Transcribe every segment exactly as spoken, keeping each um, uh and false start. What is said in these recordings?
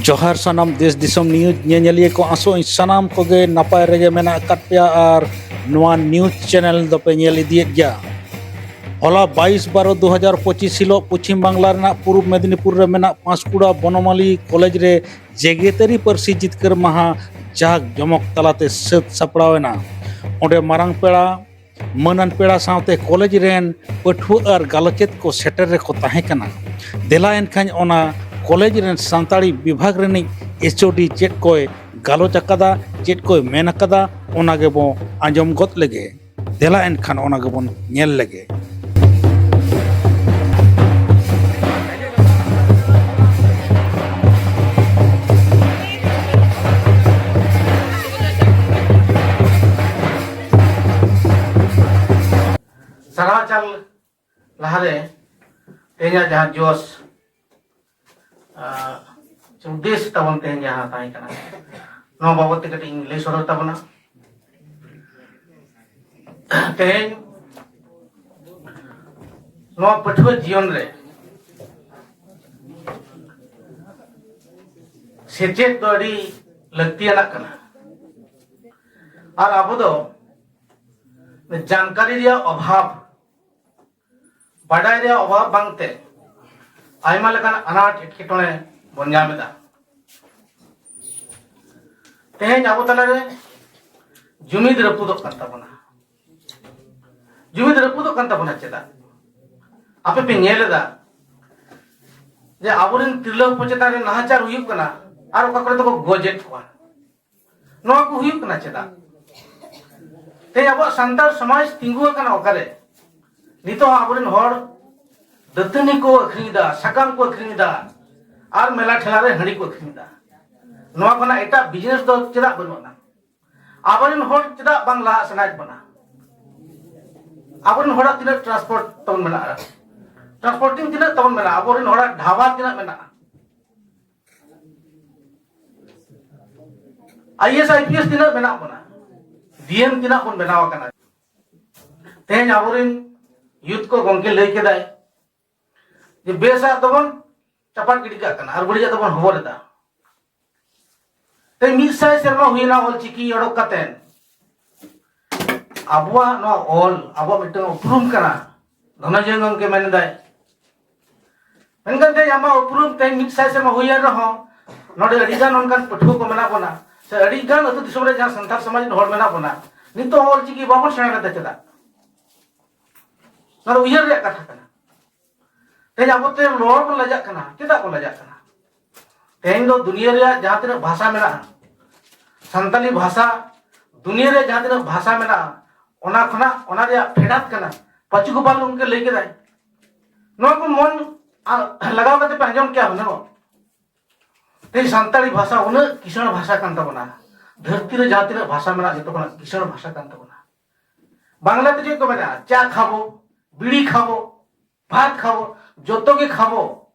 ᱡᱚᱦᱟᱨ ᱥᱟᱱᱟᱢ ᱫᱮᱥ ᱫᱤᱥᱚᱢ ᱱᱤᱭᱩᱡᱽ ᱧᱮᱧᱮᱞᱤᱭᱟᱹ ᱠᱚ, ᱟᱥᱚᱜ ᱟᱹᱧ ᱥᱟᱱᱟᱢ ᱠᱚᱜᱮ ᱱᱟᱯᱟᱭ ᱨᱮᱜᱮ ᱢᱮᱱᱟᱜ ᱟᱠᱟᱫ ᱯᱮᱭᱟ ᱟᱨ ᱱᱚᱣᱟ ᱱᱤᱭᱩᱡᱽ ᱪᱮᱱᱮᱞ ᱫᱚᱯᱮ ᱧᱮᱞ ᱤᱫᱤᱭᱮᱫ ᱜᱮᱭᱟ᱾ ᱦᱚᱞᱟ ᱵᱟᱭᱤᱥ ᱵᱟᱨᱚ ᱫᱩ ᱦᱟᱡᱟᱨ ᱯᱚᱸᱪᱤᱥ ᱦᱤᱞᱳᱜ ᱯᱚᱪᱷᱤᱢ ᱵᱟᱝᱞᱟ ᱨᱮᱱᱟᱜ ᱯᱩᱨᱩᱵ ᱢᱮᱫᱤᱱᱤᱯᱩᱨ ᱨᱮ ᱢᱮᱱᱟᱜ ᱯᱟᱸᱥᱠᱩᱲᱟ ᱵᱚᱱᱚᱢᱟᱞᱤ ᱠᱚᱞᱮᱡᱽ ᱨᱮ ᱡᱮᱜᱮᱛᱟᱹᱨᱤ ᱯᱟᱹᱨᱥᱤ ᱡᱤᱛᱠᱟᱹᱨ ᱢᱟᱦᱟ ᱡᱟᱠ ᱡᱚᱢᱚᱠ ᱛᱟᱞᱟᱛᱮ ᱥᱟᱹᱛ ᱥᱟᱯᱲᱟᱣ ᱮᱱᱟ᱾ ᱚᱸᱰᱮ ᱢᱟᱨᱟᱝ ᱯᱮᱲᱟ, ᱢᱟᱹᱱᱟᱱ ᱯᱮᱲᱟ ᱥᱟᱶᱛᱮ ᱠᱚᱞᱮᱡᱽ ᱨᱮᱱ ᱯᱟᱹᱴᱷᱩᱣᱟᱹ ᱟᱨ ᱜᱟᱞᱚᱪᱮᱫ ᱠᱚ ᱥᱮᱴᱮᱨ ᱨᱮᱠᱚ ᱛᱟᱦᱮᱸ ᱠᱟᱱᱟ᱾ ᱫᱮᱞᱟ ᱮᱱᱠᱷᱟᱱ ᱚᱱᱟ ᱠᱚᱞᱮᱡᱽ ᱨᱮᱱ ᱥᱟᱱᱛᱟᱲᱤ ᱵᱤᱵᱷᱟᱜᱽ ᱨᱤᱱᱤᱡ ᱮᱪ ᱳ ᱰᱤ ᱪᱮᱫ ᱠᱚᱭ ᱜᱟᱞᱚᱪ ᱟᱠᱟᱫᱟ, ᱪᱮᱫ ᱠᱚᱭ ᱢᱮᱱ ᱟᱠᱟᱫᱟ, ᱚᱱᱟ ᱜᱮᱵᱚ ᱟᱸᱡᱚᱢ ᱜᱚᱫ ᱞᱮᱜᱮ᱾ ᱫᱮᱞᱟ ᱮᱱᱠᱷᱟᱱ ᱚᱱᱟ ᱜᱮᱵᱚᱱ ᱧᱮᱞ ᱞᱮᱜᱮ᱾ ᱥᱟᱨᱦᱟᱣ ᱪᱟᱞ ᱞᱟᱦᱟᱨᱮ ᱛᱮᱦᱮᱧᱟᱜ ᱡᱟᱦᱟᱸ ᱡᱚᱥ, ᱟᱨ ᱩᱫᱽᱫᱮᱥ ᱛᱟᱵᱚᱱ ᱛᱮᱦᱮᱧ ᱡᱟᱦᱟᱸ ᱛᱟᱦᱮᱸ ᱠᱟᱱᱟ, ᱱᱚᱣᱟ ᱵᱟᱵᱚᱛ ᱛᱮ ᱠᱟᱹᱴᱤᱡ ᱤᱧ ᱞᱟᱹᱭ ᱥᱚᱫᱚᱨ ᱛᱟᱵᱚᱱᱟ᱾ ᱛᱮᱦᱮᱧ ᱱᱚᱣᱟ ᱯᱟᱹᱴᱷᱩᱣᱟᱹ ᱡᱤᱭᱚᱱ ᱨᱮ ᱥᱮᱪᱮᱫ ᱫᱚ ᱟᱹᱰᱤ ᱞᱟᱹᱠᱛᱤᱭᱟᱱᱟᱜ ᱠᱟᱱᱟ᱾ ᱟᱨ ᱟᱵᱚ ᱫᱚ ᱡᱟᱱᱠᱟᱨᱤ ᱨᱮᱭᱟᱜ ᱚᱵᱷᱟᱵᱽ, ᱵᱟᱰᱟᱭ ᱨᱮᱭᱟᱜ ᱚᱵᱷᱟᱵᱽ ᱵᱟᱝᱛᱮ ᱟᱭᱢᱟ ᱞᱮᱠᱟᱱ ᱟᱱᱟᱴ ᱮᱴᱠᱮᱴᱚᱬᱮ ᱵᱚᱱ ᱧᱟᱢ ᱮᱫᱟ᱾ ᱛᱮᱦᱮᱧ ᱟᱵᱚ ᱛᱟᱞᱟᱨᱮ ᱡᱩᱢᱤᱫ ᱨᱟᱹᱯᱩᱫᱚᱜ ᱠᱟᱱ ᱛᱟᱵᱚᱱᱟ᱾ ᱡᱩᱢᱤᱫ ᱨᱟᱹᱯᱩᱫᱚᱜ ᱠᱟᱱ ᱛᱟᱵᱚᱱᱟ ᱪᱮᱫᱟᱜ? ᱟᱯᱮ ᱯᱮ ᱧᱮᱞ ᱮᱫᱟ ᱡᱮ ᱟᱵᱚᱨᱮᱱ ᱛᱤᱨᱞᱟᱹ ᱦᱚᱯᱚᱱ ᱪᱮᱛᱟᱱ ᱨᱮ ᱱᱟᱦᱟᱪᱟᱨ ᱦᱩᱭᱩᱜ ᱠᱟᱱᱟ ᱟᱨ ᱚᱠᱟ ᱠᱚᱨᱮ ᱫᱚᱠᱚ ᱜᱚᱡᱮᱫ ᱠᱚᱣᱟ᱾ ᱱᱚᱣᱟ ᱠᱚ ᱦᱩᱭᱩᱜ ᱠᱟᱱᱟ ᱪᱮᱫᱟᱜ? ᱛᱮᱦᱮᱧ ᱟᱵᱚᱣᱟᱜ ᱥᱟᱱᱛᱟᱲ ᱥᱚᱢᱟᱡᱽ ᱛᱤᱸᱜᱩ ᱟᱠᱟᱱᱟ ᱚᱠᱟᱨᱮ? ᱱᱤᱛᱚᱜ ᱦᱚᱸ ᱟᱵᱚᱨᱮᱱ ᱦᱚᱲ ᱫᱟᱹᱛᱟᱹᱱᱤ ᱠᱚ ᱟᱹᱠᱷᱨᱤᱧ ᱮᱫᱟ, ᱥᱟᱠᱟᱢ ᱠᱚ ᱟᱹᱠᱷᱨᱤᱧ ᱮᱫᱟ, ᱟᱨ ᱢᱮᱞᱟ ᱴᱷᱮᱞᱟ ᱨᱮ ᱦᱟᱺᱰᱤ ᱠᱚ ᱟᱹᱠᱷᱨᱤᱧ ᱮᱫᱟ᱾ ᱱᱚᱣᱟ ᱠᱷᱚᱱᱟᱜ ᱮᱴᱟᱜ ᱵᱤᱡᱽᱱᱮᱥ ᱫᱚ ᱪᱮᱫᱟᱜ ᱵᱟᱹᱱᱩᱜ ᱟᱱᱟ? ᱟᱵᱚᱨᱮᱱ ᱦᱚᱲ ᱪᱮᱫᱟᱜ ᱵᱟᱝ ᱞᱟᱦᱟᱜ ᱥᱟᱱᱟᱭᱮᱫ ᱵᱚᱱᱟ? ᱟᱵᱚᱨᱮᱱ ᱦᱚᱲᱟᱜ ᱛᱤᱱᱟᱹᱜ ᱴᱨᱟᱱᱥᱯᱳᱨᱴ ᱛᱟᱵᱚᱱ ᱢᱮᱱᱟᱜᱼᱟ? ᱴᱨᱟᱱᱥᱯᱳᱨᱴᱤᱝ ᱛᱤᱱᱟᱹᱜ ᱛᱟᱵᱚᱱ ᱢᱮᱱᱟᱜᱼᱟ, ᱟᱵᱚᱨᱮᱱ ᱦᱚᱲᱟᱜ ᱰᱷᱟᱵᱟ ᱛᱤᱱᱟᱹᱜ ᱢᱮᱱᱟᱜᱼᱟ, I A S I P S ᱛᱤᱱᱟᱹᱜ ᱢᱮᱱᱟᱜ ᱵᱚᱱᱟ, ᱰᱤ ᱮᱢ ᱛᱤᱱᱟᱹᱜ ᱵᱚᱱ ᱵᱮᱱᱟᱣ ᱟᱠᱟᱱᱟ᱾ ᱛᱮᱦᱮᱧ ᱟᱵᱚᱨᱮᱱ ᱭᱩᱛᱷ ᱠᱚ, ᱜᱚᱝᱠᱮ ᱞᱟᱹᱭ ᱠᱮᱫᱟᱭ ᱡᱮ ᱵᱮᱥᱟᱜ ᱫᱚᱵᱚᱱ ᱪᱟᱯᱟᱫ ᱜᱤᱰᱤ ᱠᱟᱜ ᱠᱟᱱᱟ ᱟᱨ ᱵᱟᱹᱲᱤᱡᱟᱜ ᱫᱚᱵᱚᱱ ᱦᱚᱵᱚᱨ ᱮᱫᱟ᱾ ᱛᱮᱦᱮᱧ ᱢᱤᱫ ᱥᱟᱭ ᱥᱮᱨᱢᱟ ᱦᱩᱭᱱᱟ ᱚᱞ ᱪᱤᱠᱤ ᱚᱰᱚᱠ ᱠᱟᱛᱮ᱾ ᱟᱵᱚᱣᱟᱜ ᱱᱚᱣᱟ ᱚᱞ ᱟᱵᱚᱣᱟᱜ ᱢᱤᱫᱴᱟᱝ ᱩᱯᱨᱩᱢ ᱠᱟᱱᱟ᱾ ᱫᱷᱚᱱᱚᱱᱡᱚᱭ ᱜᱚᱢᱠᱮ ᱢᱮᱱᱫᱟᱭ, ᱢᱮᱱᱠᱷᱟᱱ ᱛᱮᱦᱮᱧ ᱟᱢᱟᱜ ᱩᱯᱨᱩᱢ ᱛᱮᱦᱮᱧ ᱢᱤᱫ ᱥᱟᱭ ᱥᱮᱨᱢᱟ ᱦᱩᱭᱮᱱ ᱨᱮᱦᱚᱸ, ᱱᱚᱰᱮ ᱟᱹᱰᱤ ᱜᱟᱱ ᱚᱱᱠᱟᱱ ᱯᱟᱹᱴᱷᱩᱣᱟᱹ ᱠᱚ ᱢᱮᱱᱟᱜ ᱵᱚᱱᱟ, ᱥᱮ ᱟᱹᱰᱤ ᱜᱟᱱ ᱟᱹᱛᱩ ᱫᱤᱥᱚᱢ ᱨᱮ ᱡᱟᱦᱟᱸ ᱥᱟᱱᱛᱟᱲ ᱥᱚᱢᱟᱡᱽ ᱨᱮᱱ ᱦᱚᱲ ᱢᱮᱱᱟᱜ ᱵᱚᱱᱟ, ᱱᱤᱛᱚᱜ ᱦᱚᱸ ᱚᱞ ᱪᱤᱠᱤ ᱵᱟᱵᱚᱱ ᱥᱮᱬᱟ ᱞᱮᱫᱟ᱾ ᱪᱮᱫᱟᱜ? ᱱᱚᱣᱟ ᱫᱚ ᱩᱭᱦᱟᱹᱨ ᱨᱮᱭᱟᱜ ᱠᱟᱛᱷᱟ ᱠᱟᱱᱟ᱾ ᱛᱮᱦᱮᱧ ᱟᱵᱚ ᱛᱮ ᱨᱚᱲ ᱵᱚᱱ ᱞᱟᱡᱟᱜ ᱠᱟᱱᱟ᱾ ᱪᱮᱫᱟᱜ ᱵᱚᱱ ᱞᱟᱡᱟᱜ ᱠᱟᱱᱟ? ᱛᱮᱦᱮᱧ ᱫᱚ ᱫᱩᱱᱤᱭᱟᱹ ᱨᱮᱭᱟᱜ ᱡᱟᱦᱟᱸ ᱛᱤᱱᱟᱹᱜ ᱵᱷᱟᱥᱟ ᱢᱮᱱᱟᱜᱼᱟ, ᱥᱟᱱᱛᱟᱞᱤ ᱵᱷᱟᱥᱟ ᱫᱩᱱᱤᱭᱟᱹ ᱨᱮ ᱡᱟᱦᱟᱸ ᱛᱤᱱᱟᱹᱜ ᱵᱷᱟᱥᱟ ᱢᱮᱱᱟᱜᱼᱟ, ᱚᱱᱟ ᱠᱷᱚᱱᱟᱜ, ᱚᱱᱟ ᱨᱮᱭᱟᱜ ᱯᱷᱮᱰᱟᱛ ᱠᱟᱱᱟ᱾ ᱯᱟᱹᱪᱩ ᱜᱳᱯᱟᱞ ᱜᱚᱢᱠᱮ ᱞᱟᱹᱭ ᱠᱮᱫᱟᱭ, ᱱᱚᱣᱟ ᱠᱚ ᱢᱚᱱ ᱟ-, ᱞᱟᱜᱟᱣ ᱠᱟᱛᱮ ᱯᱮ ᱟᱸᱡᱚᱢ ᱠᱮᱭᱟ ᱦᱩᱱᱟᱹᱝ᱾ ᱛᱮᱦᱮᱧ ᱥᱟᱱᱛᱟᱲᱤ ᱵᱷᱟᱥᱟ ᱩᱱᱟᱹᱜ ᱠᱤᱥᱟᱹᱬ ᱵᱷᱟᱥᱟ ᱠᱟᱱ ᱛᱟᱵᱚᱱᱟ, ᱫᱷᱟᱹᱨᱛᱤ ᱨᱮ ᱡᱟᱦᱟᱸ ᱛᱤᱱᱟᱹᱜ ᱵᱷᱟᱥᱟ ᱢᱮᱱᱟᱜᱼᱟ, ᱡᱚᱛᱚ ᱠᱷᱚᱱᱟᱜ ᱠᱤᱥᱟᱹᱬ ᱵᱷᱟᱥᱟ ᱠᱟᱱ ᱛᱟᱵᱚᱱᱟ᱾ ᱵᱟᱝᱞᱟ ᱛᱮ ᱪᱮᱫ ᱠᱚ ᱢᱮᱱᱟ? ᱪᱟ ᱠᱷᱟᱵᱚ, ᱵᱤᱲᱤ ᱠᱷᱟᱵᱚ, ᱵᱷᱟᱛ ᱠᱷᱟᱵᱚ, ᱡᱚᱛᱚ ᱜᱮ ᱠᱷᱟᱵᱚ᱾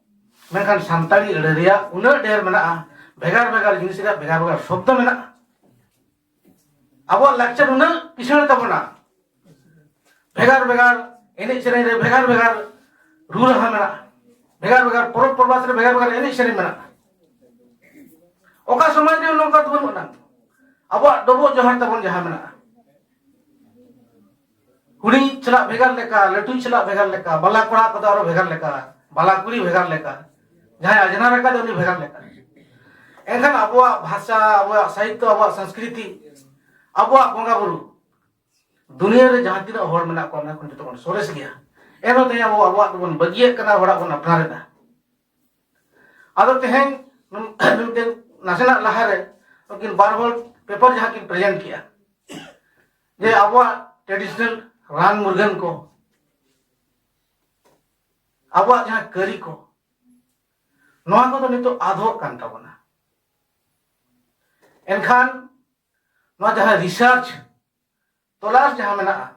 ᱢᱮᱱᱠᱷᱟᱱ ᱥᱟᱱᱛᱟᱲᱤ ᱟᱹᱲᱟᱹ ᱨᱮᱭᱟᱜ ᱩᱱᱟᱹᱜ ᱰᱷᱮᱨ ᱢᱮᱱᱟᱜᱼᱟ, ᱵᱷᱮᱜᱟᱨ ᱵᱷᱮᱜᱟᱨ ᱡᱤᱱᱤᱥ ᱨᱮᱭᱟᱜ ᱵᱷᱮᱜᱟᱨ ᱵᱷᱮᱜᱟᱨ ᱥᱚᱵᱫᱚ ᱢᱮᱱᱟᱜᱼᱟ᱾ ᱟᱵᱚᱣᱟᱜ ᱞᱟᱠᱪᱟᱨ ᱩᱱᱟᱹᱜ ᱠᱤᱥᱟᱹᱬ ᱛᱟᱵᱚᱱᱟ, ᱵᱷᱮᱜᱟᱨ ᱵᱷᱮᱜᱟᱨ ᱮᱱᱮᱡ ᱥᱮᱨᱮᱧ ᱨᱮ ᱵᱷᱮᱜᱟᱨ ᱵᱷᱮᱜᱟᱨ ᱨᱩ ᱨᱟᱦᱟ ᱢᱮᱱᱟᱜᱼᱟ, ᱵᱷᱮᱜᱟᱨ ᱵᱷᱮᱜᱟᱨ ᱯᱚᱨᱚᱵᱽ ᱯᱚᱨᱵᱟᱥ ᱨᱮ ᱵᱷᱮᱜᱟᱨ ᱵᱷᱮᱜᱟᱨ ᱮᱱᱮᱡ ᱥᱮᱨᱮᱧ ᱢᱮᱱᱟᱜᱼᱟ᱾ ᱚᱠᱟ ᱥᱚᱢᱟᱡᱽ ᱨᱮ ᱱᱚᱝᱠᱟ ᱫᱚ ᱵᱟᱹᱱᱩᱜ ᱟᱱᱟ? ᱟᱵᱚᱣᱟᱜ ᱰᱚᱵᱚᱜ ᱡᱚᱦᱟᱨ ᱛᱟᱵᱚᱱ ᱡᱟᱦᱟᱸ ᱢᱮᱱᱟᱜᱼᱟ, ᱦᱩᱰᱤᱧ ᱥᱟᱞᱟᱜ ᱵᱷᱮᱜᱟᱨ ᱞᱮᱠᱟ, ᱞᱟᱹᱴᱩ ᱥᱟᱞᱟᱜ ᱵᱷᱮᱜᱟᱨ ᱞᱮᱠᱟ, ᱵᱟᱞᱟ ᱠᱚᱲᱟ ᱠᱚᱫᱚ ᱟᱨᱚ ᱵᱷᱮᱜᱟᱨ ᱞᱮᱠᱟ, ᱵᱟᱞᱟ ᱠᱩᱲᱤ ᱵᱷᱮᱜᱟᱨ ᱞᱮᱠᱟ, ᱡᱟᱦᱟᱸᱭ ᱟᱡᱷᱱᱟᱨ ᱟᱠᱟᱫ ᱩᱱᱤ ᱵᱷᱮᱜᱟᱨ ᱞᱮᱠᱟ᱾ ᱮᱱᱠᱷᱟᱱ ᱟᱵᱚᱣᱟᱜ ᱵᱷᱟᱥᱟ, ᱟᱵᱚᱣᱟᱜ ᱥᱟᱦᱤᱛᱛᱚ, ᱟᱵᱚᱣᱟᱜ ᱥᱚᱝᱥᱠᱨᱤᱛᱤ, ᱟᱵᱚᱣᱟᱜ ᱵᱚᱸᱜᱟ ᱵᱩᱨᱩ, ᱫᱩᱱᱤᱭᱟᱹ ᱨᱮ ᱡᱟᱦᱟᱸ ᱛᱤᱱᱟᱹᱜ ᱦᱚᱲ ᱢᱮᱱᱟᱜ ᱠᱚᱣᱟ, ᱚᱱᱟ ᱠᱷᱚᱱ ᱡᱚᱛᱚ ᱠᱷᱚᱱ ᱥᱚᱨᱮᱥ ᱜᱮᱭᱟ᱾ ᱮᱱᱦᱚᱸ ᱛᱮᱦᱮᱧ ᱟᱵᱚ ᱟᱵᱚᱣᱟᱜ ᱫᱚᱵᱚᱱ ᱵᱟᱹᱜᱤᱭᱮᱫ ᱠᱟᱱᱟ, ᱦᱚᱲᱟᱜ ᱵᱚᱱ ᱟᱯᱱᱟᱨ ᱮᱫᱟ᱾ ᱟᱫᱚ ᱛᱮᱦᱮᱧ ᱱᱩᱱ-, ᱢᱤᱫᱴᱮᱱ ᱱᱟᱥᱮᱱᱟᱜ ᱞᱟᱦᱟᱨᱮ ᱩᱱᱠᱤᱱ ᱵᱟᱨ ᱦᱚᱲ ᱯᱮᱯᱟᱨ ᱡᱟᱦᱟᱸ ᱠᱤᱱ ᱯᱨᱮᱡᱮᱱᱴ ᱠᱮᱜᱼᱟ, ᱡᱮ ᱟᱵᱚᱣᱟᱜ ᱴᱨᱮᱰᱤᱥᱚᱱᱟᱞ ᱨᱟᱱ ᱢᱩᱨᱜᱟᱹᱱ ᱠᱚ, ᱟᱵᱚᱣᱟᱜ ᱡᱟᱦᱟᱸ ᱠᱟᱹᱨᱤ ᱠᱚ, ᱱᱚᱣᱟ ᱠᱚᱫᱚ ᱱᱤᱛᱚᱜ ᱟᱫᱚᱜ ᱠᱟᱱ ᱛᱟᱵᱚᱱᱟ᱾ ᱮᱱᱠᱷᱟᱱ ᱱᱚᱣᱟ ᱡᱟᱦᱟᱸ ᱨᱤᱥᱟᱨᱪ ᱛᱚᱞᱟᱥ ᱡᱟᱦᱟᱸ ᱢᱮᱱᱟᱜᱼᱟ,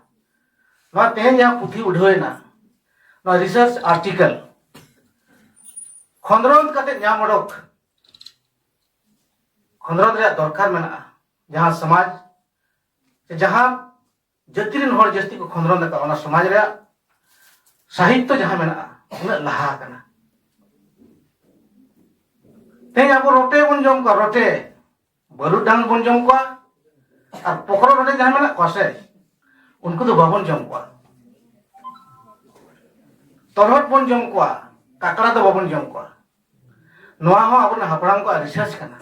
ᱱᱚᱣᱟ ᱛᱮᱦᱮᱧ ᱡᱟᱦᱟᱸ ᱯᱩᱛᱷᱤ ᱩᱰᱷᱟᱹᱣ ᱮᱱᱟ, ᱱᱚᱣᱟ ᱨᱤᱥᱟᱨᱪ ᱟᱨᱴᱤᱠᱮᱞ ᱠᱷᱚᱸᱫᱽᱨᱚᱸᱫᱽ ᱠᱟᱛᱮ ᱧᱟᱢ ᱚᱰᱚᱠ, ᱠᱷᱚᱸᱫᱽᱨᱚᱸᱫᱽ ᱨᱮᱭᱟᱜ ᱫᱚᱨᱠᱟᱨ ᱢᱮᱱᱟᱜᱼᱟ᱾ ᱡᱟᱦᱟᱸ ᱥᱚᱢᱟᱡᱽ ᱥᱮ ᱡᱟᱦᱟᱸ ᱡᱟᱹᱛᱤ ᱨᱮᱱ ᱦᱚᱲ ᱡᱟᱹᱥᱛᱤ ᱠᱚ ᱠᱷᱚᱸᱫᱽᱨᱚᱸᱫᱽ ᱟᱠᱟᱫ, ᱚᱱᱟ ᱥᱚᱢᱟᱡᱽ ᱨᱮᱭᱟᱜ ᱥᱟᱦᱤᱛᱛᱚ ᱡᱟᱦᱟᱸ ᱢᱮᱱᱟᱜᱼᱟ, ᱩᱱᱟᱹᱜ ᱞᱟᱦᱟ ᱟᱠᱟᱱᱟ᱾ ᱛᱮᱦᱮᱧ ᱟᱵᱚ ᱨᱚᱴᱮ ᱵᱚᱱ ᱡᱚᱢ ᱠᱚᱣᱟ, ᱨᱚᱴᱮ, ᱵᱟᱹᱨᱩᱰᱟᱝ ᱵᱚᱱ ᱡᱚᱢ ᱠᱚᱣᱟ, ᱟᱨ ᱯᱚᱠᱨᱚ ᱨᱚᱴᱮ ᱡᱟᱦᱟᱸ ᱢᱮᱱᱟᱜ ᱠᱚᱣᱟ ᱥᱮ, ᱩᱱᱠᱩ ᱫᱚ ᱵᱟᱵᱚᱱ ᱡᱚᱢ ᱠᱚᱣᱟ᱾ ᱛᱚᱨᱦᱚᱫ ᱵᱚᱱ ᱡᱚᱢ ᱠᱚᱣᱟ, ᱠᱟᱠᱲᱟ ᱫᱚ ᱵᱟᱵᱚᱱ ᱡᱚᱢ ᱠᱚᱣᱟ᱾ ᱱᱚᱣᱟ ᱦᱚᱸ ᱟᱵᱚᱨᱮᱱ ᱦᱟᱯᱲᱟᱢ ᱠᱚᱣᱟᱜ ᱨᱤᱥᱟᱨᱪ ᱠᱟᱱᱟ᱾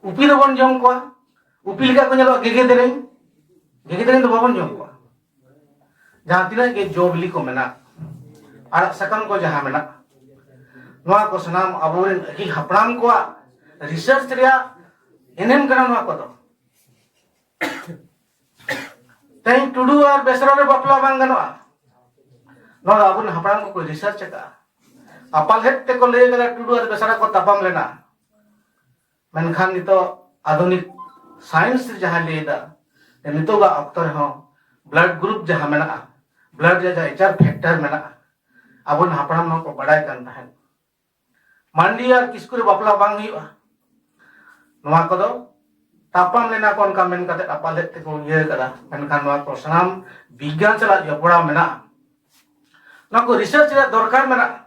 ᱩᱯᱤ ᱫᱚᱵᱚᱱ ᱡᱚᱢ ᱠᱚᱣᱟ, ᱩᱯᱤ ᱞᱮᱠᱟ ᱠᱚ ᱧᱮᱞᱚᱜᱼᱟ ᱜᱮᱜᱮ ᱫᱮᱨᱮᱧ, ᱜᱮᱜᱮ ᱫᱮᱨᱮᱧ ᱫᱚ ᱵᱟᱵᱚᱱ ᱡᱚᱢ ᱠᱚᱣᱟ᱾ ᱡᱟᱦᱟᱸ ᱛᱤᱱᱟᱹᱜ ᱜᱮ ᱡᱚ ᱵᱤᱞᱤ ᱠᱚ ᱢᱮᱱᱟᱜ, ᱟᱲᱟᱜ ᱥᱟᱠᱟᱢ ᱠᱚ ᱡᱟᱦᱟᱸ ᱢᱮᱱᱟᱜ, ᱱᱚᱣᱟ ᱠᱚ ᱥᱟᱱᱟᱢ ᱟᱵᱚᱨᱮᱱ ᱟᱹᱜᱤᱞ ᱦᱟᱯᱲᱟᱢ ᱠᱚᱣᱟᱜ ᱨᱤᱥᱟᱨᱪ ᱨᱮᱭᱟᱜ ᱮᱱᱮᱢ ᱠᱟᱱᱟ ᱱᱚᱣᱟ ᱠᱚᱫᱚ᱾ ᱛᱮᱦᱮᱧ ᱴᱩᱰᱩ ᱟᱨ ᱵᱮᱥᱨᱟ ᱨᱮ ᱵᱟᱯᱞᱟ ᱵᱟᱝ ᱜᱟᱱᱚᱜᱼᱟ, ᱱᱚᱣᱟ ᱫᱚ ᱟᱵᱚᱨᱮᱱ ᱦᱟᱯᱲᱟᱢ ᱠᱚᱠᱚ ᱨᱤᱥᱟᱨᱪ ᱟᱠᱟᱫᱼᱟ᱾ ᱟᱯᱟᱞᱦᱮᱫ ᱛᱮᱠᱚ ᱞᱟᱹᱭ ᱟᱠᱟᱫᱟ ᱴᱩᱰᱩ ᱟᱨ ᱵᱮᱥᱨᱟ ᱠᱚ ᱛᱟᱯᱟᱢ ᱞᱮᱱᱟ᱾ ᱢᱮᱱᱠᱷᱟᱱ ᱱᱤᱛᱚᱜ ᱟᱫᱷᱩᱱᱤᱠ ᱥᱟᱭᱮᱱᱥ ᱨᱮ ᱡᱟᱦᱟᱸᱭ ᱞᱟᱹᱭ ᱮᱫᱟ ᱡᱮ ᱱᱤᱛᱚᱜᱟᱜ ᱚᱠᱛᱚ ᱨᱮᱦᱚᱸ ᱵᱞᱟᱰ ᱜᱨᱩᱯ ᱡᱟᱦᱟᱸ ᱢᱮᱱᱟᱜᱼᱟ, ᱵᱞᱟᱰ ᱨᱮᱭᱟᱜ ᱡᱟᱦᱟᱸ ᱮᱪ ᱟᱨ ᱯᱷᱮᱠᱴᱟᱨ ᱢᱮᱱᱟᱜᱼᱟ, ᱟᱵᱚᱨᱮᱱ ᱦᱟᱯᱲᱟᱢ ᱦᱚᱸᱠᱚ ᱵᱟᱲᱟᱭ ᱠᱟᱱ ᱛᱟᱦᱮᱸᱫ᱾ ᱢᱟᱱᱰᱤ ᱟᱨ ᱠᱤᱥᱠᱩ ᱨᱮ ᱵᱟᱯᱞᱟ ᱵᱟᱝ ᱦᱩᱭᱩᱜᱼᱟ, ᱱᱚᱣᱟ ᱠᱚᱫᱚ ᱛᱟᱯᱟᱢ ᱞᱮᱱᱟ ᱠᱚ ᱚᱱᱠᱟ ᱢᱮᱱ ᱠᱟᱛᱮ ᱟᱯᱟᱞᱮᱫ ᱛᱮᱠᱚ ᱤᱭᱟᱹ ᱠᱟᱫᱟ᱾ ᱢᱮᱱᱠᱷᱟᱱ ᱱᱚᱣᱟ ᱠᱚ ᱥᱟᱱᱟᱢ ᱵᱤᱜᱽᱜᱟᱱ ᱥᱟᱞᱟᱜ ᱡᱚᱯᱲᱟᱣ ᱢᱮᱱᱟᱜᱼᱟ᱾ ᱱᱚᱣᱟ ᱠᱚ ᱨᱤᱥᱟᱨᱪ ᱨᱮᱭᱟᱜ ᱫᱚᱨᱠᱟᱨ ᱢᱮᱱᱟᱜᱼᱟ᱾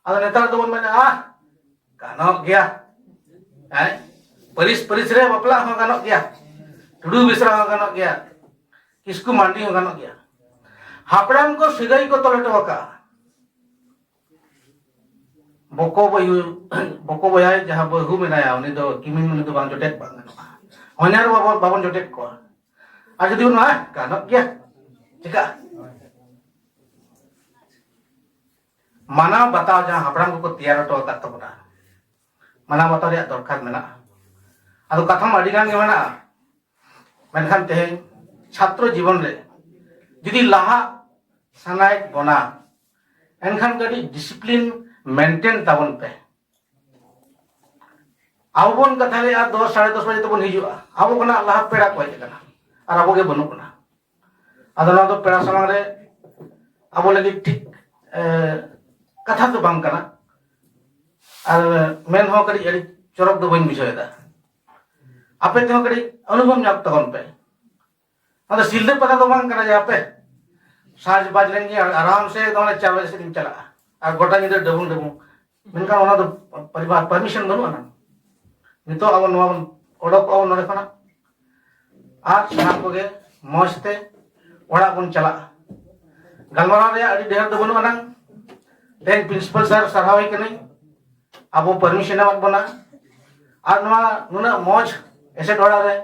ᱟᱫᱚ ᱱᱮᱛᱟᱨ ᱫᱚᱵᱚᱱ ᱢᱮᱱᱟ, "ᱟᱦ, ᱜᱟᱱᱚᱜ ᱜᱮᱭᱟ, ᱦᱮᱸ, ᱯᱟᱹᱨᱤᱥ ᱯᱟᱹᱨᱤᱥ ᱨᱮ ᱵᱟᱯᱞᱟ ᱦᱚᱸ ᱜᱟᱱᱚᱜ ᱜᱮᱭᱟ, ᱴᱩᱰᱩ ᱵᱮᱥᱨᱟ ᱦᱚᱸ ᱜᱟᱱᱚᱜ ᱜᱮᱭᱟ, ᱠᱤᱥᱠᱩ ᱢᱟᱱᱰᱤ ᱦᱚᱸ ᱜᱟᱱᱚᱜ ᱜᱮᱭᱟ᱾" ᱦᱟᱯᱲᱟᱢ ᱠᱚ ᱥᱟᱹᱜᱟᱹᱭ ᱠᱚ ᱛᱚᱞ ᱦᱚᱴᱚ ᱟᱠᱟᱫᱼᱟ᱾ ᱵᱚᱠᱚ ᱵᱟᱹᱭᱩ, ᱵᱚᱠᱚ ᱵᱚᱭᱦᱟ ᱡᱟᱦᱟᱸ ᱵᱟᱹᱦᱩ ᱢᱮᱱᱟᱭᱟ, ᱩᱱᱤ ᱫᱚ ᱠᱤᱢᱤᱱ, ᱩᱱᱤ ᱫᱚ ᱵᱟᱝ ᱡᱚᱴᱮᱫ ᱵᱟᱝ ᱜᱟᱱᱚᱜᱼᱟ᱾ ᱦᱚᱧᱦᱟᱨ ᱵᱟᱵᱚᱱ, ᱵᱟᱵᱚᱱ ᱡᱚᱴᱮᱫ ᱠᱚᱣᱟ᱾ ᱟᱨ ᱡᱩᱫᱤ ᱵᱚᱱ ᱢᱮᱱᱟ, "ᱦᱮᱸ, ᱜᱟᱱᱚᱜ ᱜᱮᱭᱟ", ᱪᱮᱠᱟᱜᱼᱟ? ᱢᱟᱱᱟᱣ ᱵᱟᱛᱟᱣ ᱡᱟᱦᱟᱸ ᱦᱟᱯᱲᱟᱢ ᱠᱚᱠᱚ ᱛᱮᱭᱟᱨ ᱦᱚᱴᱚ ᱟᱠᱟᱫ ᱛᱟᱵᱚᱱᱟ, ᱢᱟᱱᱟᱣ ᱵᱟᱛᱟᱣ ᱨᱮᱭᱟᱜ ᱫᱚᱨᱠᱟᱨ ᱢᱮᱱᱟᱜᱼᱟ᱾ ᱟᱫᱚ ᱠᱟᱛᱷᱟ ᱢᱟ ᱟᱹᱰᱤ ᱜᱟᱱ ᱜᱮ ᱢᱮᱱᱟᱜᱼᱟ, ᱢᱮᱱᱠᱷᱟᱱ ᱛᱮᱦᱮᱧ ᱪᱷᱟᱛᱨᱚ ᱡᱤᱵᱚᱱ ᱨᱮ ᱡᱩᱫᱤ ᱞᱟᱦᱟᱜ ᱥᱟᱱᱟᱭᱮᱫ ᱵᱚᱱᱟ, ᱮᱱᱠᱷᱟᱱ ᱠᱟᱹᱴᱤᱡ ᱰᱤᱥᱤᱯᱞᱤᱱ ᱢᱮᱱᱴᱮᱱ ᱛᱟᱵᱚᱱ ᱯᱮ᱾ ᱟᱵᱚ ᱵᱚᱱ ᱠᱟᱛᱷᱟ ᱞᱮᱜᱼᱟ, ᱫᱚᱥ, ᱥᱟᱲᱮ ᱫᱚᱥ ᱵᱟᱡᱮ ᱛᱮᱵᱚᱱ ᱦᱤᱡᱩᱜᱼᱟ, ᱟᱵᱚ ᱠᱷᱚᱱᱟᱜ ᱞᱟᱦᱟ ᱯᱮᱲᱟ ᱠᱚ ᱦᱮᱡ ᱟᱠᱟᱱᱟ ᱟᱨ ᱟᱵᱚ ᱜᱮ ᱵᱟᱹᱱᱩᱜ ᱵᱚᱱᱟ᱾ ᱟᱫᱚ ᱱᱚᱣᱟ ᱫᱚ ᱯᱮᱲᱟ ᱥᱟᱢᱟᱝ ᱨᱮ ᱟᱵᱚ ᱞᱟᱹᱜᱤᱫ ᱴᱷᱤᱠ ᱠᱟᱛᱷᱟ ᱫᱚ ᱵᱟᱝ ᱠᱟᱱᱟ᱾ ᱟᱨ ᱢᱮᱱ ᱦᱚᱸ ᱠᱟᱹᱴᱤᱡ ᱟᱹᱰᱤ ᱪᱚᱨᱚᱠ ᱫᱚ ᱵᱟᱹᱧ ᱵᱩᱡᱷᱟᱹᱣ ᱮᱫᱟ᱾ ᱟᱯᱮ ᱛᱮᱦᱚᱸ ᱠᱟᱹᱴᱤᱡ ᱚᱱᱩᱵᱷᱚᱵ ᱧᱟᱢ ᱛᱟᱵᱚᱱ ᱯᱮ᱾ ᱚᱱᱟ ᱫᱚ ᱥᱤᱞᱫᱟᱹ ᱯᱟᱛᱟ ᱫᱚ ᱵᱟᱝ ᱠᱟᱱᱟ ᱡᱮ ᱟᱯᱮ ᱥᱟᱡᱽ ᱵᱟᱡᱽ ᱞᱮᱱ ᱜᱮ ᱟᱨᱟᱢ ᱥᱮ ᱮᱠᱫᱚᱢ ᱚᱱᱮ ᱪᱟᱨ ᱵᱟᱡᱮ ᱥᱮᱫ ᱤᱧ ᱪᱟᱞᱟᱜᱼᱟ ᱟᱨ ᱜᱚᱴᱟ ᱧᱤᱫᱟᱹ ᱰᱟᱹᱵᱩᱝ ᱰᱟᱹᱵᱩᱝ᱾ ᱢᱮᱱᱠᱷᱟᱱ ᱚᱱᱟ ᱫᱚ ᱯᱟᱨᱢᱤᱥᱚᱱ ᱵᱟᱹᱱᱩᱜ ᱟᱱᱟ᱾ ᱱᱤᱛᱚᱜ ᱟᱵᱚ ᱱᱚᱣᱟ ᱵᱚᱱ ᱚᱰᱚᱠᱚᱜᱼᱟ ᱵᱚᱱ ᱱᱚᱰᱮ ᱠᱷᱚᱱᱟᱜ ᱟᱨ ᱥᱟᱱᱟᱢ ᱠᱚᱜᱮ ᱢᱚᱡᱽ ᱛᱮ ᱚᱲᱟᱜ ᱵᱚᱱ ᱪᱟᱞᱟᱜᱼᱟ᱾ ᱜᱟᱞᱢᱟᱨᱟᱣ ᱨᱮᱭᱟᱜ ᱟᱹᱰᱤ ᱰᱷᱮᱨ ᱫᱚ ᱵᱟᱹᱱᱩᱜ ᱟᱱᱟᱝ᱾ ᱛᱮᱦᱮᱧ ᱯᱨᱤᱱᱥᱤᱯᱟᱞ ᱥᱟᱨ ᱥᱟᱨᱦᱟᱣ ᱮ ᱠᱟᱹᱱᱟᱹᱧ, ᱟᱵᱚ ᱯᱟᱨᱢᱤᱥᱚᱱ ᱮᱢᱟᱫ ᱵᱚᱱᱟ ᱟᱨ ᱱᱚᱣᱟ ᱱᱩᱱᱟᱹᱜ ᱢᱚᱡᱽ ᱮᱥᱮᱫ ᱚᱲᱟᱜ ᱨᱮ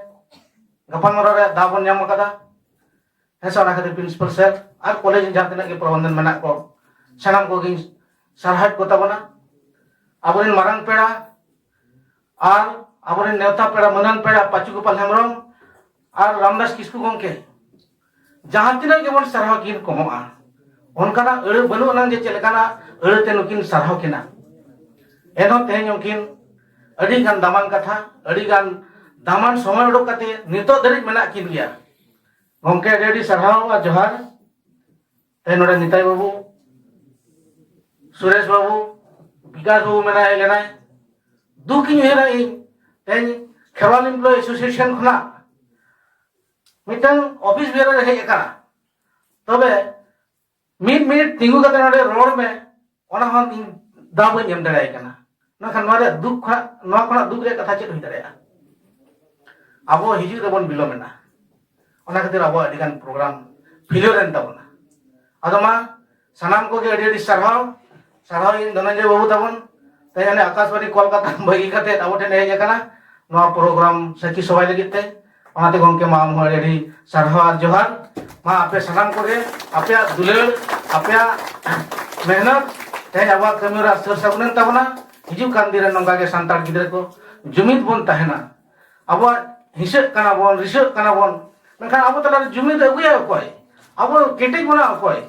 ᱜᱟᱯᱟᱞᱢᱟᱨᱟᱣ ᱨᱮᱭᱟᱜ ᱫᱟᱣ ᱵᱚᱱ ᱧᱟᱢ ᱟᱠᱟᱫᱟ᱾ ᱦᱮᱸ ᱥᱮ, ᱚᱱᱟ ᱠᱷᱟᱹᱛᱤᱨ ᱯᱨᱤᱱᱥᱤᱯᱟᱞ ᱥᱟᱨ ᱟᱨ ᱠᱚᱞᱮᱡᱽ ᱨᱮ ᱡᱟᱦᱟᱸ ᱛᱤᱱᱟᱹᱜ ᱜᱮ ᱯᱨᱚᱵᱚᱱᱫᱷᱚᱱ ᱢᱮᱱᱟᱜ ᱠᱚ, ᱥᱟᱱᱟᱢ ᱠᱚᱜᱮᱧ ᱥᱟᱨᱦᱟᱣᱮᱫ ᱠᱚ ᱛᱟᱵᱚᱱᱟ᱾ ᱟᱵᱚᱨᱮᱱ ᱢᱟᱨᱟᱝ ᱯᱮᱲᱟ ᱟᱨ ᱟᱵᱚᱨᱮᱱ ᱱᱮᱣᱛᱟ ᱯᱮᱲᱟ, ᱢᱟᱹᱱᱟᱱ ᱯᱮᱲᱟ ᱯᱟᱹᱪᱩ ᱜᱳᱯᱟᱞ ᱦᱮᱢᱵᱨᱚᱢ ᱟᱨ ᱨᱟᱢᱫᱟᱥ ᱠᱤᱥᱠᱩ ᱜᱚᱢᱠᱮ, ᱡᱟᱦᱟᱸ ᱛᱤᱱᱟᱹᱜ ᱜᱮᱵᱚᱱ ᱥᱟᱨᱦᱟᱣ ᱠᱤᱱ ᱠᱚᱢᱚᱜᱼᱟ, ᱚᱱᱠᱟᱱᱟᱜ ᱟᱹᱲᱟᱹ ᱵᱟᱹᱱᱩᱜ ᱟᱱᱟᱝ ᱡᱮ ᱪᱮᱫ ᱞᱮᱠᱟᱱᱟᱜ ᱟᱹᱲᱟᱹ ᱛᱮ ᱱᱩᱠᱤᱱ ᱥᱟᱨᱦᱟᱣ ᱠᱤᱱᱟ᱾ ᱮᱱᱦᱚᱸ ᱛᱮᱦᱮᱧ ᱩᱱᱠᱤᱱ ᱟᱹᱰᱤ ᱜᱟᱱ ᱫᱟᱢᱟᱱ ᱠᱟᱛᱷᱟ, ᱟᱹᱰᱤ ᱜᱟᱱ ᱫᱟᱢᱟᱱ ᱥᱚᱢᱚᱭ ᱩᱰᱩᱠ ᱠᱟᱛᱮ ᱱᱤᱛᱚᱜ ᱫᱷᱟᱹᱨᱤᱡ ᱢᱮᱱᱟᱜ ᱠᱤᱱ ᱜᱮᱭᱟ᱾ ᱜᱚᱢᱠᱮ, ᱟᱹᱰᱤ ᱟᱹᱰᱤ ᱥᱟᱨᱦᱟᱣ ᱟᱨ ᱡᱚᱦᱟᱨ᱾ ᱛᱮᱦᱮᱧ ᱱᱚᱰᱮ ᱱᱤᱛᱟᱭ ᱵᱟᱹᱵᱩ, ᱥᱩᱨᱮᱥ ᱵᱟᱹᱵᱩ, ᱵᱤᱠᱟᱥ ᱵᱟᱹᱵᱩ ᱢᱮᱱᱟᱭ, ᱦᱮᱡ ᱞᱮᱱᱟᱭ᱾ ᱫᱩᱠ ᱤᱧ ᱩᱭᱦᱟᱹᱨᱟ ᱤᱧ, ᱛᱮᱦᱮᱧ ᱠᱷᱮᱨᱣᱟᱞ ᱮᱢᱯᱞᱚᱭ ᱮᱥᱳᱥᱤᱭᱮᱥᱚᱱ ᱠᱷᱚᱱᱟᱜ ᱢᱤᱫᱴᱟᱝ ᱚᱯᱷᱤᱥ ᱵᱮᱨᱟᱨ ᱦᱮᱡ ᱟᱠᱟᱱᱟ, ᱛᱚᱵᱮ ᱢᱤᱫ ᱢᱤᱱᱤᱴ ᱛᱤᱸᱜᱩ ᱠᱟᱛᱮ ᱱᱚᱰᱮ ᱨᱚᱲ ᱢᱮ, ᱚᱱᱟ ᱦᱚᱸ ᱤᱧ ᱫᱟᱣ ᱵᱟᱹᱧ ᱮᱢ ᱫᱟᱲᱮᱭᱟᱭ ᱠᱟᱱᱟ᱾ ᱢᱮᱱᱠᱷᱟᱱ ᱱᱚᱣᱟ ᱨᱮᱭᱟᱜ ᱫᱩᱠ ᱠᱷᱚᱱᱟᱜ, ᱱᱚᱣᱟ ᱠᱷᱚᱱᱟᱜ ᱫᱩᱠ ᱨᱮᱭᱟᱜ ᱠᱟᱛᱷᱟ ᱪᱮᱫ ᱦᱩᱭ ᱫᱟᱲᱮᱭᱟᱜᱼᱟ? ᱟᱵᱚ ᱦᱤᱡᱩᱜ ᱨᱮᱵᱚᱱ ᱵᱤᱞᱚᱢ ᱮᱱᱟ, ᱚᱱᱟ ᱠᱷᱟᱹᱛᱤᱨ ᱟᱵᱚᱣᱟᱜ ᱟᱹᱰᱤ ᱜᱟᱱ ᱯᱨᱳᱜᱨᱟᱢ ᱯᱷᱮᱞᱤᱭᱚᱨ ᱮᱱ ᱛᱟᱵᱚᱱᱟ᱾ ᱟᱫᱚ ᱢᱟ, ᱥᱟᱱᱟᱢ ᱠᱚᱜᱮ ᱟᱹᱰᱤ ᱟᱹᱰᱤ ᱥᱟᱨᱦᱟᱣ, ᱥᱟᱨᱦᱟᱣ ᱤᱧ ᱫᱷᱚᱱᱚᱱᱡᱚᱭ ᱵᱟᱹᱵᱩ ᱛᱟᱵᱚᱱ, ᱛᱮᱦᱮᱧ ᱟᱞᱮ ᱟᱠᱟᱥᱵᱟᱱᱤ ᱠᱳᱞᱠᱟᱛᱟ ᱵᱟᱹᱜᱤ ᱠᱟᱛᱮ ᱟᱵᱚ ᱴᱷᱮᱱ ᱮ ᱦᱮᱡ ᱟᱠᱟᱱᱟ ᱱᱚᱣᱟ ᱯᱨᱳᱜᱨᱟᱢ ᱥᱟᱹᱠᱷᱤ ᱥᱚᱵᱷᱟᱭ ᱞᱟᱹᱜᱤᱫ ᱛᱮ᱾ ᱚᱱᱟᱛᱮ ᱜᱚᱢᱠᱮ, ᱢᱟ ᱟᱢ ᱦᱚᱸ ᱟᱹᱰᱤ ᱟᱹᱰᱤ ᱥᱟᱨᱦᱟᱣ ᱟᱨ ᱡᱚᱦᱟᱨ᱾ ᱢᱟ ᱟᱯᱮ ᱥᱟᱱᱟᱢ ᱠᱚᱜᱮ ᱟᱯᱮᱭᱟᱜ ᱫᱩᱞᱟᱹᱲ, ᱟᱯᱮᱭᱟᱜ ᱢᱮᱦᱱᱚᱛ ᱛᱮᱦᱮᱧ ᱟᱵᱚᱣᱟᱜ ᱠᱟᱹᱢᱤ ᱦᱚᱨᱟ ᱥᱟᱹᱨ ᱥᱟᱹᱜᱩᱱ ᱮᱱ ᱛᱟᱵᱚᱱᱟ᱾ ᱦᱤᱡᱩᱜ ᱠᱟᱱ ᱫᱤᱱ ᱨᱮ ᱱᱚᱝᱠᱟ ᱜᱮ ᱥᱟᱱᱛᱟᱲ ᱜᱤᱫᱽᱨᱟᱹ ᱠᱚ ᱡᱩᱢᱤᱫ ᱵᱚᱱ ᱛᱟᱦᱮᱱᱟ᱾ ᱟᱵᱚᱣᱟᱜ ᱦᱤᱸᱥᱟᱹᱜ ᱠᱟᱱᱟ ᱵᱚᱱ, ᱨᱤᱥᱟᱹᱜ ᱠᱟᱱᱟ ᱵᱚᱱ, ᱢᱮᱱᱠᱷᱟᱱ ᱟᱵᱚ ᱛᱟᱞᱟᱨᱮ ᱡᱩᱢᱤᱫ ᱟᱹᱜᱩᱭᱟ ᱚᱠᱚᱭ? ᱟᱵᱚ ᱠᱮᱴᱮᱡ ᱵᱚᱱᱟ ᱚᱠᱚᱭ?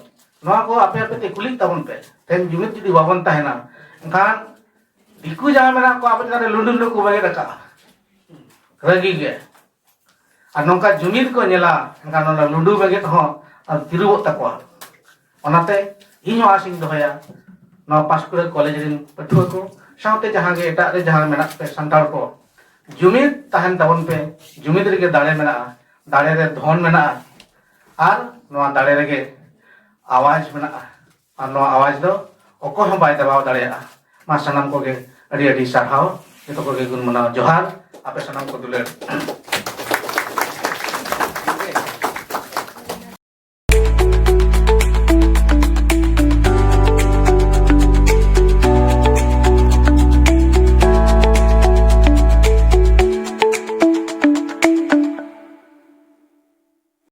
ᱱᱚᱣᱟ ᱠᱚ ᱟᱯᱮ ᱟᱯᱮ ᱛᱮ ᱠᱩᱞᱤᱜ ᱛᱟᱵᱚᱱ ᱯᱮ᱾ ᱛᱮᱦᱮᱧ ᱡᱩᱢᱤᱫ ᱡᱩᱫᱤ ᱵᱟᱵᱚᱱ ᱛᱟᱦᱮᱱᱟ, ᱮᱱᱠᱷᱟᱱ ᱫᱤᱠᱩ ᱡᱟᱦᱟᱸ ᱢᱮᱱᱟᱜ ᱠᱚᱣᱟ ᱟᱵᱚ ᱪᱮᱛᱟᱱ ᱨᱮ ᱞᱩᱸᱰᱩ ᱞᱩᱸᱰᱩ ᱠᱚ ᱵᱮᱸᱜᱮᱫ ᱟᱠᱟᱫᱼᱟ, ᱨᱟᱹᱜᱤ ᱜᱮ᱾ ᱟᱨ ᱱᱚᱝᱠᱟ ᱡᱩᱢᱤᱫ ᱠᱚ ᱧᱮᱞᱟ, ᱮᱱᱠᱷᱟᱱ ᱚᱱᱟ ᱞᱩᱸᱰᱩ ᱵᱮᱸᱜᱮᱫ ᱦᱚᱸ ᱛᱤᱨᱩᱵᱚᱜ ᱛᱟᱠᱚᱣᱟ᱾ ᱚᱱᱟᱛᱮ ᱤᱧ ᱦᱚᱸ ᱟᱥ ᱤᱧ ᱫᱚᱦᱚᱭᱟ ᱱᱚᱣᱟ ᱯᱟᱸᱥᱠᱩᱲᱟᱹ ᱠᱚᱞᱮᱡᱽ ᱨᱮᱱ ᱯᱟᱹᱴᱷᱩᱣᱟᱹ ᱠᱚ ᱥᱟᱶᱛᱮ ᱡᱟᱦᱟᱸ ᱜᱮ ᱮᱴᱟᱜ ᱨᱮ ᱡᱟᱦᱟᱸ ᱢᱮᱱᱟᱜ ᱯᱮ ᱥᱟᱱᱛᱟᱲ ᱠᱚ, ᱡᱩᱢᱤᱫ ᱛᱟᱦᱮᱱ ᱛᱟᱵᱚᱱ ᱯᱮ᱾ ᱡᱩᱢᱤᱫ ᱨᱮᱜᱮ ᱫᱟᱲᱮ ᱢᱮᱱᱟᱜᱼᱟ, ᱫᱟᱲᱮ ᱨᱮ ᱫᱷᱚᱱ ᱢᱮᱱᱟᱜᱼᱟ, ᱟᱨ ᱱᱚᱣᱟ ᱫᱟᱲᱮ ᱨᱮᱜᱮ ᱟᱣᱟᱡᱽ ᱢᱮᱱᱟᱜᱼᱟ᱾ ᱟᱨ ᱱᱚᱣᱟ ᱟᱣᱟᱡᱽ ᱫᱚ ᱚᱠᱚᱭ ᱦᱚᱸ ᱵᱟᱭ ᱫᱟᱵᱟᱣ ᱫᱟᱲᱮᱭᱟᱜᱼᱟ᱾ ᱢᱟ ᱥᱟᱱᱟᱢ ᱠᱚᱜᱮ ᱟᱹᱰᱤ ᱟᱹᱰᱤ ᱥᱟᱨᱦᱟᱣ, ᱡᱚᱛᱚ ᱠᱚᱜᱮ ᱜᱩᱱ ᱢᱟᱱᱟᱣ ᱡᱚᱦᱟᱨ, ᱟᱯᱮ ᱥᱟᱱᱟᱢ ᱠᱚ ᱫᱩᱞᱟᱹᱲ᱾